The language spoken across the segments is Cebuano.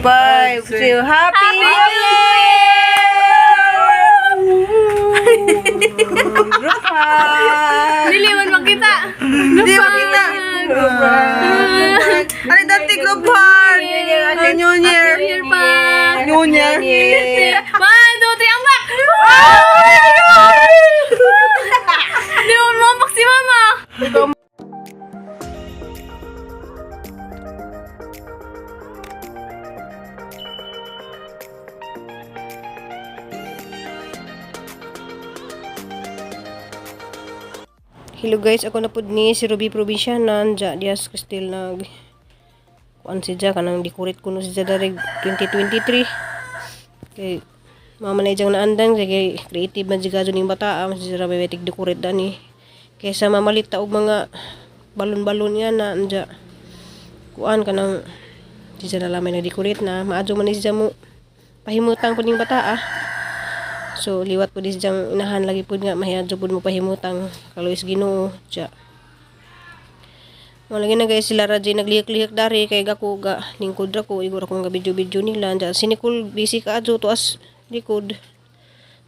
5, 6. Happy New Year! Group hug! Dili man makita. Hindi makita. Group hug. Ano dati group hug? New Year. New Year pa. New Year. One, two, three, ambak! Di man mambak si mama. Hello guys, ako na pud ni si Ruby Provinciana anja dias Cristel nag kuan si Ja kanang decorate kuno si Ja dareg 2023. Kay mama na ijang naandan kay creative man siya ning bata ah, mas ra may decorate dani. Kaysa mamalit ta og mga balon-balon nga na anja kuan kanang si Ja na lamay nag-decorate na maadyo man ni si Ja mo pahimutang pud ning bata ah. So liwat pud is diyang inahan lagi pud nga mahiadyo pud mo pahimutang kaluis Ginoo siya. Mo lagi na guys sila ra jay naglihik-lihik dari kay gako ga lingkod ra ko igor ako nga video-video nila diya si Nicole busy ka adyo tuas likod.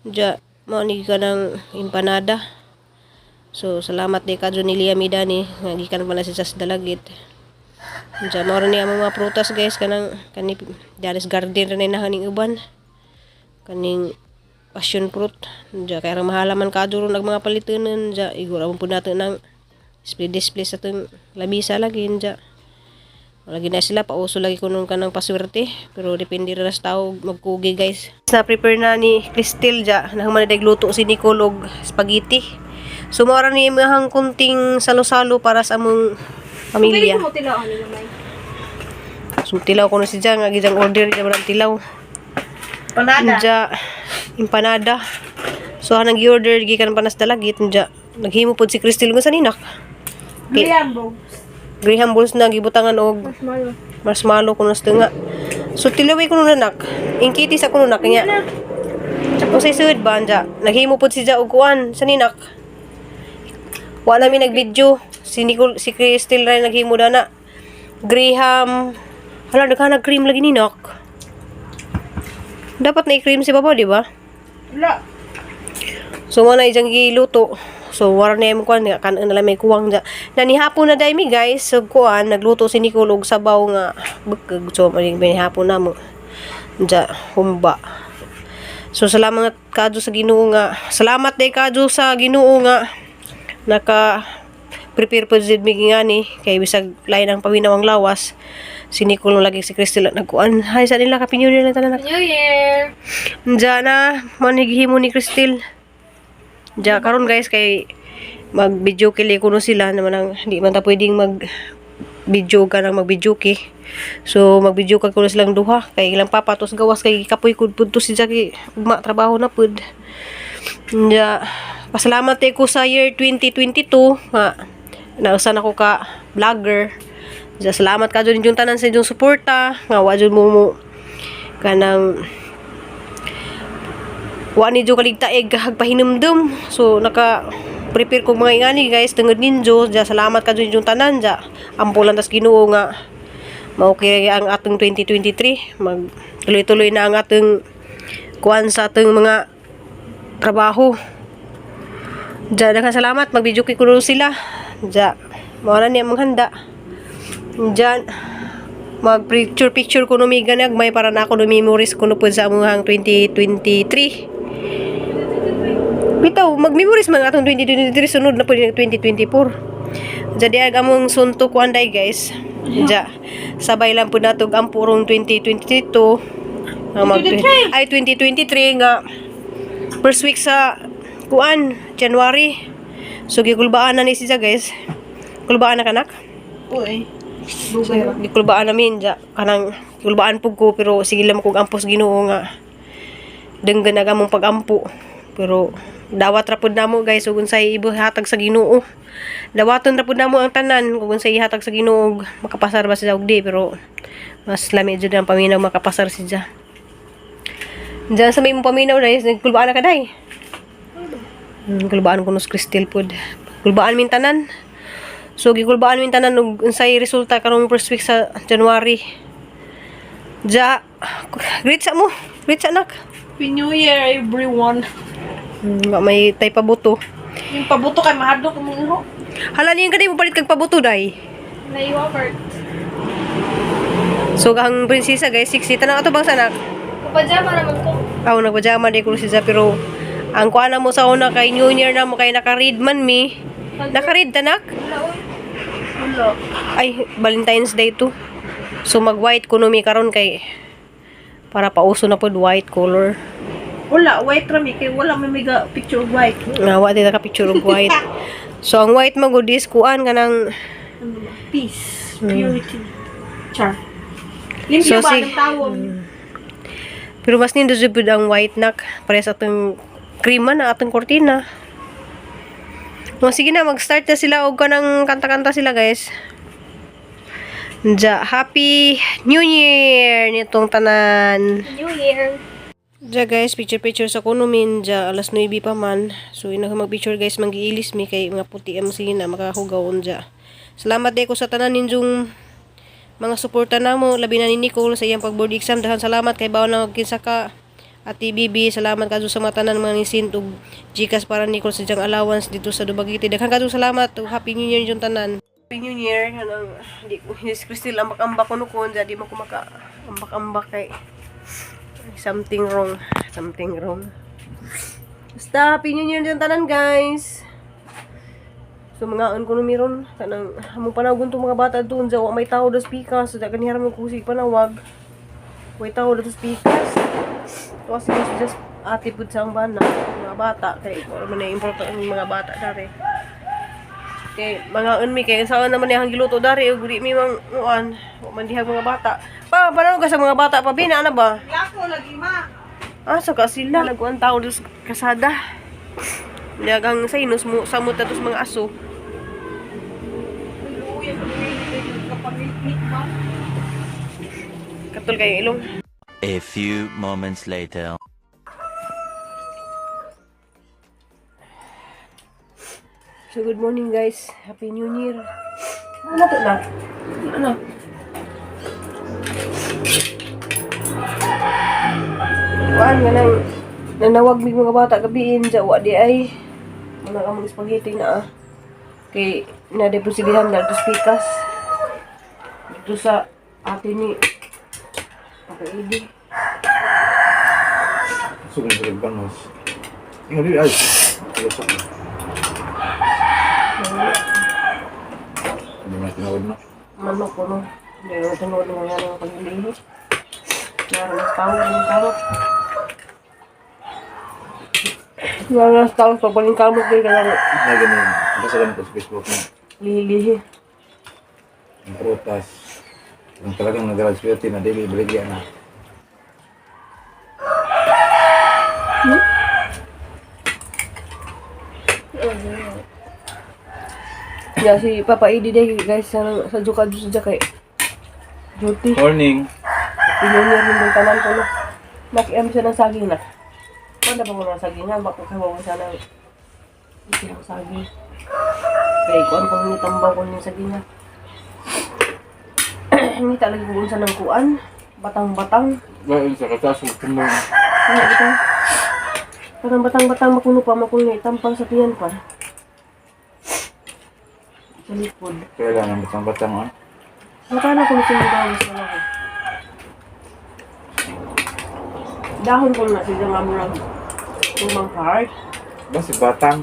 Diya mao ni kanang empanada. So salamat di kadyo ni Lia Midani nga gikan pala si sa Dalagit. Diya mao ra ni among mga prutas guys kanang kani Dalis Garden ra ni nahaning uban kaning passion fruit diya kay rang mahala man kadto ron ang mga palitunan diya igor amon pud nato nang display display sa atong lamisa lagi diya lagi na sila pauso lagi kuno kanang paswerte pero depende ra sa tao magkugi guys. Na prepare na ni Cristel diya nahuman na luto si Nicole og spaghetti. So mao ra ni imong kunting salo-salo para sa among pamilya. So tilaw kuno si Jang, nga gijang order diya man tilaw. Panada. Nja, empanada. So, hanang gi-order, gikan pa nas dalagit. Nja, naghimo pod si Cristel kung sa ninak. Graham balls. Graham balls na gibutangan og Marshmallow. marshmallow kuno sa tunga. So, tilaway kuno nanak. Ingkiti sa kuno nak niya. Kung sa sud ba, nja, naghimo pod si Ja og kuan sa ninak. Wa na mi nag-video. Si Nicole, si Cristel ra naghimo dana. Graham. Hala, naghanag cream lagi ni nak. Dapat na i-cream si Baba, di ba? Wala. So mo na ijang giluto. So wala na yung kuan nga kanon na lang may kuwang dya. Na nihapon na dai mi guys, so kuan nagluto si Nicole og sabaw nga bukag so maning hapon na mo. Dya humba. So salamat kadyo sa Ginoo nga. Salamat day kadyo sa Ginoo nga naka prepare po jud mi ngani kay bisag lain ang paminaw ang lawas. Si Nicole lagi si Crystal nagkuan. Hay sa nila ka New Year lang tanan. New Year! Diya na, manigihimo ni Cristel. Diya, karon guys, kay mag-video kili kuno sila naman ang hindi man ta pwedeng mag video ka nang mag-video ki. So mag-video ka kuno silang duha kay ilang papa tos gawas kay kapoy kud pud to si Jackie ugma trabaho na pud. Diya, pasalamat eh ko sa year 2022 nga nausan ako ka vlogger. Diya, salamat ka dyan yung tanan sa inyong suporta nga wa jud mo mo kanang wa ni jo kaligtaeg hagpahinumdum. So naka prepare ko mga ingani guys tungod ninyo. Ja salamat ka yung tanan ja. Ampo lang tas Ginoo nga maokay ang atong 2023 mag tuloy-tuloy na ang atong kuan sa atong mga trabaho. Ja daghang salamat mag-video kay kuno sila. Ja mao na niya mga handa. Ja mag picture picture kuno mi ganag may para na ako no memories kuno pud sa among 2023. Bitaw, mag-memories man atong 2023 sunod na pud yung 2024. Jadi ag among suntok kuan day guys. Ja, sabay lang pud natog ang purong 2022. Nga mag ay 2023 nga first week sa kuan January. So gikulbaan na ni siya guys. Kulbaan na kanak. Uy. So, gikulbaan namin ja kanang gikulbaan pug ko pero sige lang kog ampos Ginoo nga denggan na among pagampo pero dawat ra pud namo guys ug unsay ibuhatag sa Ginoo dawaton ra pud namo ang tanan kung unsay ihatag sa Ginoo makapasar ba siya og di pero mas lami jud ang paminaw makapasar siya diyan sa may imong paminaw dai nagkulbaan na ka dai. Kulbaan ko no Cristel pod kulbaan min tanan. So gikulbaan min tanan og unsay resulta karong first week sa January. Ja, greet sa mo. Greet sa anak. Happy New Year, everyone. Wa may tay pabuto. Yung pabuto kay mahadlok mong iho. Hala niyan kani mo palit kag pabuto day. Naiwapart. So ang prinsesa guys, sexy tanang ato bang sanak. Kapajama naman ko. Aw nagpajama di ko si Ja pero ang kuha na mo sa una kay New Year na mo kay naka-read man mi. Naka-read tanak? Wala, oy. Wala. Ay, Valentine's Day to. So mag-white kuno mi karon kay para pauso na pod white color. Wala, white rami kay wala may mega picture of white. Nga wa di ka picture og white. So ang white man gud is kuan kanang Ano ba? Peace, purity. Char. Limpyo So, ba sig- ang tawag? Pero mas nindot jud pud ang white nak para sa atong krima na atong kortina. No, sige na, mag-start na sila og kanang kanta-kanta sila, guys. Ja, happy New Year nitong tanan. New Year. Ja guys, picture-picture sa kuno min ja alas 9 pa man. So ina ko mag-picture guys, manggiilis mi kay mga puti ang sige na makahugaw unja. Salamat day ko sa tanan ninyong mga suporta namo, labi na ni Nicole sa iyang pag-board exam. Daghang salamat kay bawon na kinsa ka. Ate Bibi, salamat kadto sa mga tanan mga ni og GCash para Nicole sa diyang allowance dito sa Dumaguete. Daghang kadto salamat ug Happy New Year ninyong tanan. Happy New Year. Kanang di ko Miss Crystal ambak-ambak kuno ko unja di mo ko maka ambak-ambak kay something wrong. Something wrong. Basta, Happy New Year dyan tanan, guys. So, mga ko numiron. Kanang, among panawgon to mga bata doon. Diyan, wa may tao dos pikas. So, dagan hiram ng kusig panawag. Way tao dos pikas. To kasi just ate pud sa ang bana. Mga bata. Kay, wala man na important ang mga bata dari. Kay, mga unmi, kay saan naman yang giluto dari. Ug di mi mang, uan. Wa man dihag mga bata. Pa, panawag ka sa mga bata pa, bina, ano ba? Lako lagi ma. Ah, so ka sila. Laguan tao dos kasada. Niyagang sa inus mo, samot na dos mga aso. Luya sa kapamilk ba? Katol kayo ilong. A few moments later. So, good morning guys. Happy New Year. Ano to na? Ano? Kuan nga nang nanawag mig mga bata gabiin sa wa di ay. Muna ka mag spaghetti na ah. Kay na depositihan na dos pikas. Dito sa ate ni Pakaidi. Sugod sa banos. Ingon di ay. Lusak. Hindi mo na tinawag na. Manok ko no. Hindi ko tinuod ng mga ng paglilihi. Meron mas tao, ng kamot. Meron mas tao, pag paling kamot din ka lang Na ganun. Basta ganun ko sa Facebook na. lihi-lihi. Ang prutas. Kung talagang nag-graduate na dili baligya na. Ya, si Papa Idi day guys, sa Juka sa Jakay. Duty. Morning. Pinunir yung tanan ko no. Nakiam siya ng saging na. Wala pa mo ng saging na, baka kawawa sana. Hindi ako saging. Kaya kuan ko ni tambaw ko yung saging na. Hindi talaga kung unsa ng kuan. Batang-batang. Dahil sa katasog kumo. Ano ito? Parang batang-batang makuno pa, makuno itampang sa tiyan pa. Sa likod. Kailangan batang-batang ah. Magkano kung sinigawis na ako? Dahon ko na sila nga murag lumang heart. Basta batang.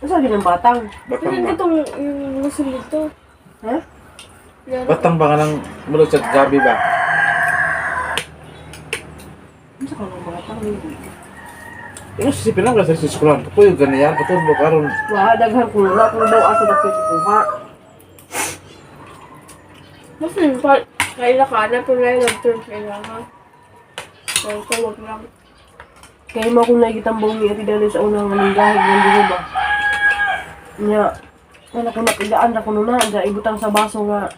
Ano sabi ng batang? Batang Ano ba? itong yung gusto nito? Ha? Batang ba nga lang mulot sa gabi ba? Ano sa kanang batang? Ino sa sipin lang sa eskwelahan. Kapoy ganiyan katulog karon. Wah, daghan ko na. Kung daw asa dapit kuha. Mas yung pa, kaila ka na, pero ngayon nag-turn kaila ka. So, wag lang. Kaya mo akong nakikitambong ni Ate Dali sa unang maninggahin ng dugo ba? Nya, wala ko napigaan na kuno na, nga ibutang sa baso nga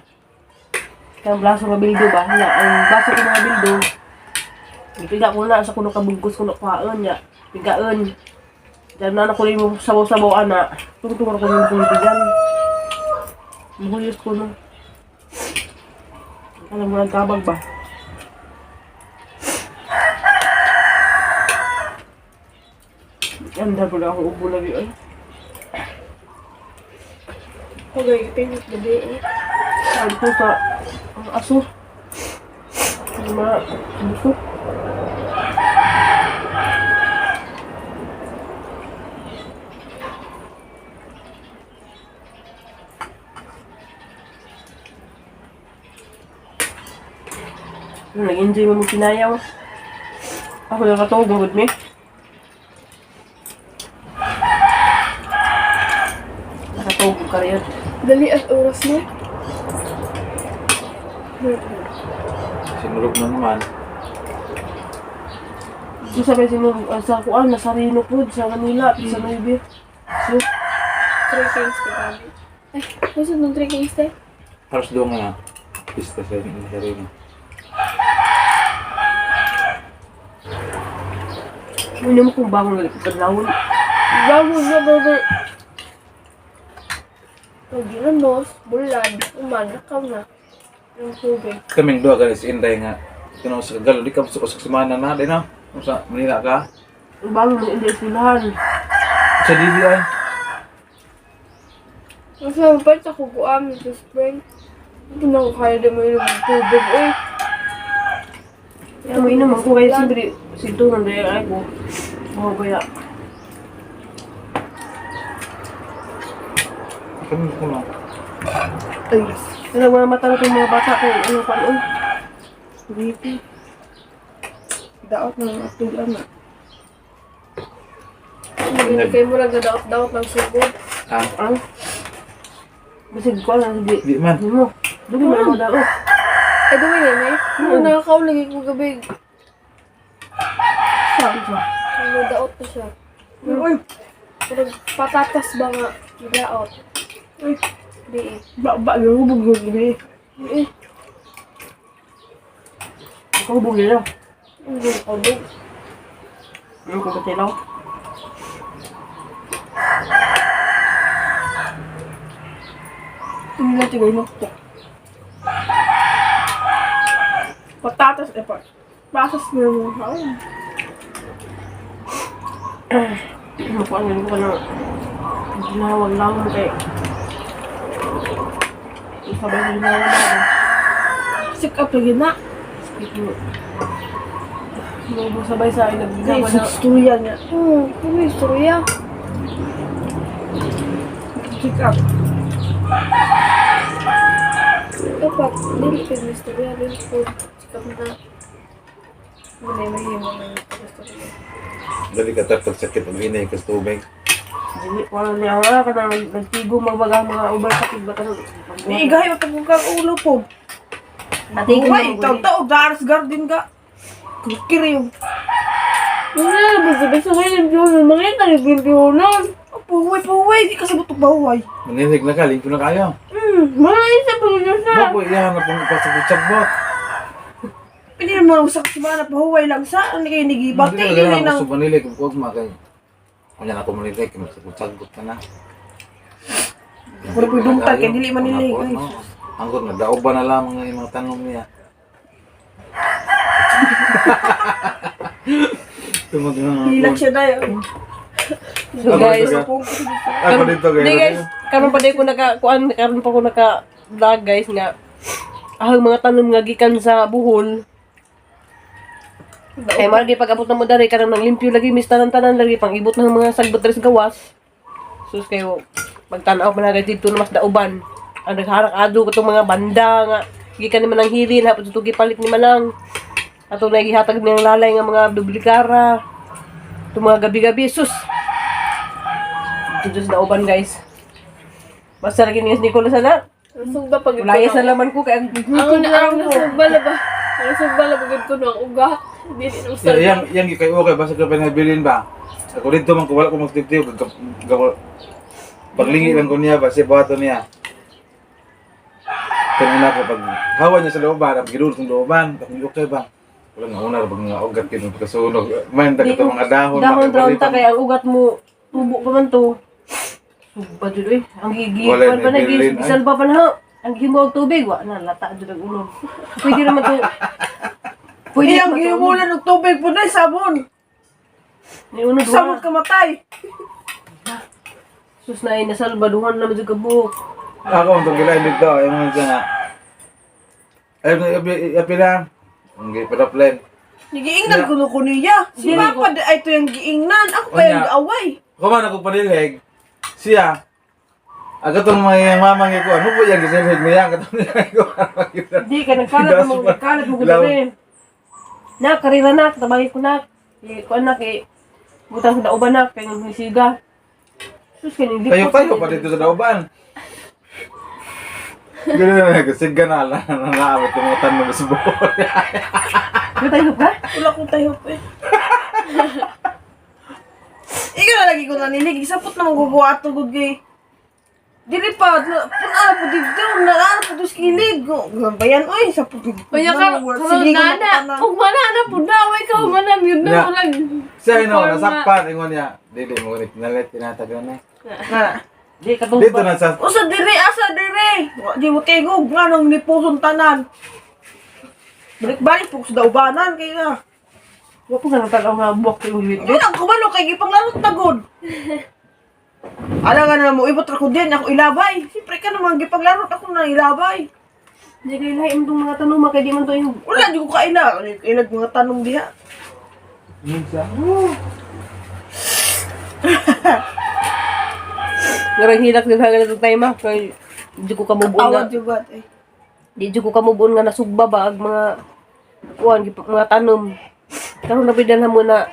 kanang baso nga bildo ba? Nya, ang baso ko nga bildo, ipiga ko na sa kuno kabugkos kuno kuhaon nya, pigaon. Diyan na ko mo sabaw-sabaw ana, tungtong ko nung pigan. Muhuyos ko no. Alam mo nagkabag ba? Andar ko lang ako ubo lagi ay. Hugay, pinit gabi eh. Sabi ko sa ang aso. Ang mga busok. Nag-enjoy mo mo kinayaw. Ako nakatulog, gagod me. Nakatulog ka rin. Dali at oras mo. Sinulog na naman. So sabi sino sa kuan nasa Reno po sa Manila sa Nueve. So 3 kings ka kami. Ay, gusto nung 3 kings tayo? Halos doon nga na. Pista sa sarili. hindi mo kung bagong nagpagdalawon. Bago na bago. Pag ginamos, bulad, umanakaw na. Yung tubig. Kaming duha galis inday nga. Kuno sa galo di ka sa usag semana na di na. Kung sa Manila ka. Bago mo hindi eskwelahan. Sa DBI. Mas mapait ako buam sa spring. Hindi na ako kaya din mo yung tubig eh. Kaya mo inom ako kaya siyempre sito nang dahil ay ko. Oh kaya Kami ko na. ay wala mga mata na itong mga bata ko ano pa ano. Dito. Daot na ng tugan na. Hindi kayo mo lang daot-daot ng sugod. Ha? Ang basig ko lang sige. Di man. Ano mo? Dumi mo mo daw. Ay, duwi na eh. Ano nakakaw lagi ko gabi. Saan siya? Ano daot na siya. Uy, Parang patatas ba nga? Daot. Uy. Di eh. Ba ba yung hubog yung gabi. Eh, Ikaw hubog nila. hindi ko kabog. Ano ko ba lang? Hindi natin gawin mo. Patatas, eh pa. Pasas na mo. Makuha na ko na ginawang lang mo kay Isabay na ginawa na ako. Sick up lagi na. Sakit mo. Mo sabay sa akin Kay nagginawa na. istorya niya. Oo, ano yung istorya? Sick up. Dapat, dili ko yung istorya. Dili ko, sikap na. Wala yung mahimo na yung istorya. Dali ka tapos sakit ang hinay kas tubig. Dili ko na niya nga ka na nagtigo magbaga mga ubal sa ba ka. Ni igahay matagong kang ulo po. Ate ko Uy, taw-taw, garas garden ka. Kikiri yung. Wala, basta-basta kayo ng piyonan. Mga yung piyonan. Puhuay, puhuay. Di ka sa butok bahuay. Manilig na ka, lingko na kayo. Mga isa pa yun siya. Bako iyahan na pong ipasabot-sabot. Pili mo lang sa semana, pahuway lang sa. Ano kayo nigibat? Hindi Kay ka hindi ganang nang. gusto manilig. Huwag makay. Kanya na ko manilig, magsabot-sabot ka na. Puro ko'y dungtag, kay dili manilig, ay. Angkot nga, daoba na lamang nga yung mga tanong niya. Tumag na. Hilak siya dahil. So guys, Ako dito kayo. Hindi guys, karon pa day ko naka kuan, karon pa ko naka vlog guys nga ang mga tanom nga gikan sa Bohol. Kay mara gi pag-abot na mo diri kanang nang limpyo lagi mis tanan-tanan lagi pang ibot ng mga sagbot diri sa gawas. Sus kayo pagtan-aw pa na guys dito na mas dauban. Ang nagharak ado katong mga banda nga gikan ni manang hirin hapon sa tugi palit ni manang. Ato na gihatag niyang lalay nga mga duplikara. Itong mga gabi-gabi sus. Ito sa dauban guys. Basta lagi ni Nicolas na. Nasugba pag Layas na laman ko kay ang Ang nasugba na ba? Ang nasugba na pagod ko ng ugat. Hindi nang Ya, yang yang kay okay basta ka pinabilin ba. Ako dito man ko wala ko magtibtib paglingi lang ko niya ba si buhaton niya. Kanina ko pag hawa niya sa looban, ang gidulot ng looban, pag okay ba. Wala nga una pag nga ugat kay pagkasunog. Man ta ka mga dahon. Dahon makibalitan. ta kay ang ugat mo tubo pa man to. Sugba jud oy. Ang gigi Wala pa na na bilin, ay. gisalba pa na ho. Ang gihimo og tubig wa na lata jud ang ulo. Pwede naman to. Pwede Iyang naman to. gihimulan ng tubig po na sabon. Ni uno duha. Samot kamatay. Sus na ay nasalba duhan na jud ka buhok. Ako ang tunggilain dito. Ay mga siya nga. Ay, apila. Ang gipadaplin. Giingnan ko ko niya. Si Papa di ay to yung giingnan. Ako pa yung Unya. gaaway. Kuman ako panilig. Siya. Aga tong mga mama nga ko, ano po yan gisilhig niya? Katong niya ko. Di ka nagkalat mo, nagkalat mo gud eh. Nak, karira nak, tabagi ko nak. Eh, kuan nak eh. Butang sa dauban nak kay nang siga. Sus kay ning Tayo-tayo pa dito sa dauban. Ganun na, kasi na lang, nanaawit yung mga tanong sa buhok. Tayo ka? Wala akong tahop eh. Ikaw na lagi ko nanilig. Isapot na magugawa ato gud kay. Dili pa, punala po dito, nalaala po doon sa kilid. Bayan, oy, sapot. Kanya ka, karon nana. Ug mana na pud na, way ka humanan yun na Ya. murag. Siya ino, nasakpan, ingon niya. Dili mo ngunit nalit, tinatagan na. Na. Di katong Dito na sa Usa dire, asa dire. Wa di mo tigog nga nang nipuson tanan. Balik-balik po sa daubanan kay na. Wa po nga nang nga buwak kay ulit. Yun ang kumalo kay gipanglarot na gud. Ala nga na mo ibot ra ko din ako ilabay. Siyempre ka naman gipanglarot ako na ilabay. Di kay lahi imong mga tanong kay di man to yung Wala di ko kaila. Ilag mga tanong diha. Minsa. Ngarang hilak din hanggang itong time ah. Kay di ko kamubon nga. Tawad juga eh. Di jud ko kamubon nga nasugba ba ag mga kuan mga tanom. Karon na na mo na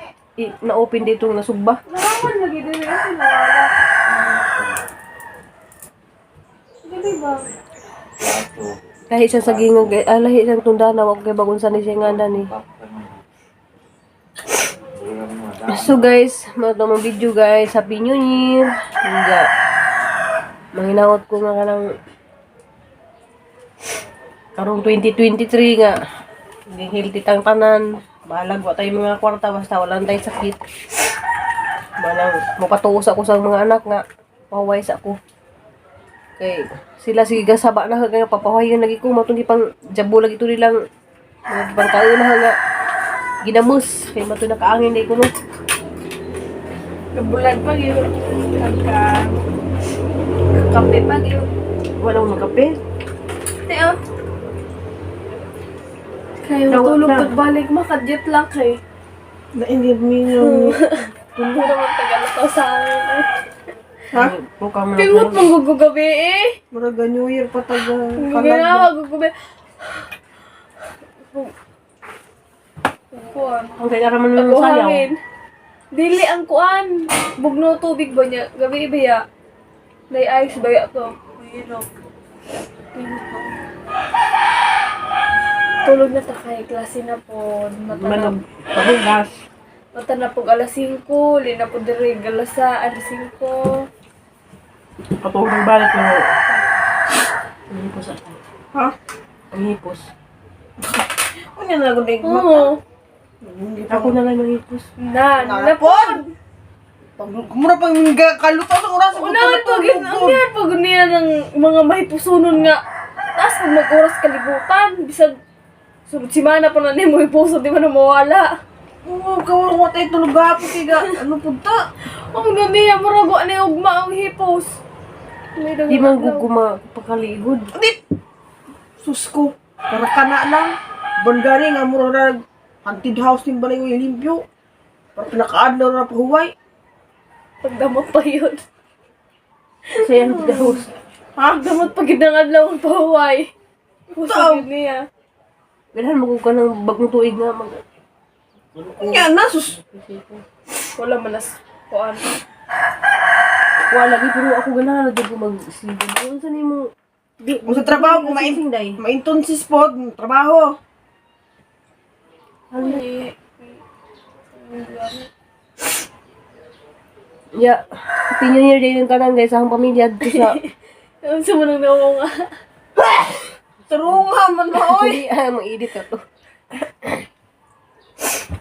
na open dito nga nasugba. Naraman lagi diri ako nawala. Dili ba? Lahi siya sa gingan kay ah, lahi siyang tundana wa ko kay bagon sa ni siya nga ni. So guys, mga tamang video guys, Happy New Year. Nga. Manginawat ko nga kanang karong 2023 nga. Maging healthy tang tanan. Balag wa tayo mga kwarta basta wala tayong sakit. Manang mopatuos ako sa mga anak nga pahuway sa ako. Kay sila sige gasaba na kay papahuway yun lagi ko matong pang jabo lagi to nilang mga pang kaon na nga ginamos kay mato nakaangin day ko no. Kabulan pa gyud. Pagka kape pa gyud. Wala akong magkape. Teo. Kayo Tawag tulog na. pagbalik makadyot lang kay. Nainib ninyo. Puro man tagalakaw sa amin. Ha? Mukha mo Pingot mong gugugabi eh. Murag New Year pa taga Ginawa gugugabi. Kuan. Ang kaya raman ng sayaw. Buhangin. Dili ang kuan. Bugno tubig ba niya? Gabi ba ya? Nay ice ba ya to? Mahirap. Pingot mo. Tulog na ta kay klase na po. Mata na, Manog pahugas. mata na po alas 5, lina po diri alas sa alas 5. Patulog balik pero ang hipos ako. Ha? Ang hipos. Unya na gud mata. Oo. Ako na lang ang hipos. Na, na po. Napod. Pag mura pag kaluto sa oras ko Unahan pag unahan pag niya ng mga mahipusunon nga. Taas pag mag-oras kalibutan, bisag sunod simana pa na nimo hipuso, di ba na mawala. Oo, kawa ko tayo tulog gahapon kay ga. Ano pud ta? Ang ganiya, murag wa na ugma ang hipos. May Di man guguma pakaligod. Di. Sus ko. Para kana lang. Bangari nga mura na haunted house ning balay ko limpyo. Para pinakaadlaw na pahuway. Pagdamot pa yun. Kasi ang house. Ha? Pagdamot pa gid ang adlaw ang pahuway. Puso Tao. yun niya. Ganahan mo ka ng bagong tuig nga mag Unya na sus. Wala man nas kuan. Wala lagi pero ako ganahan na jud ko magsigod. Unsa nimo? Di Kung sa trabaho ko main day. maintonsis pod trabaho. Ay, Ya, Happy New Year day ng tanan guys sa akong pamilya dito sa Unsa mo nang nawa nga. Tarunga man mo oy. Oy, ah, mag-edit na to.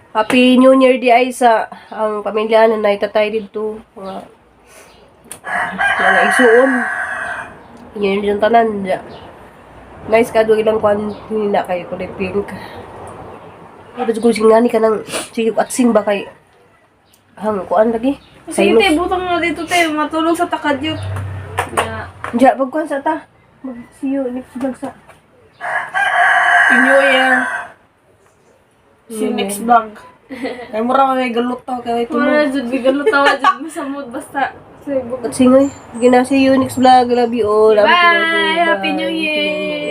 Happy New Year di ay sa ang pamilya na naitatay dito. Mga isuon. Yun yung tanan. Ya. Nice ka doon ilang kwan hinina kayo kulay pink. Ay, ba't ko singani ka ng sige at sing ba kay Hang kuan lagi. Sige te, butang na dito te, matulog sa takadyot. Ya. Diya, pagkuan sa ta. Mag see you next vlog sa. New Year. See you next vlog. Kay mura may galot to kay tulog. Wala jud bigalot tawa jud masamod basta. Sige, At singoy. Sige na, see you next vlog. Love you all. Love you. Bye! Happy New Year!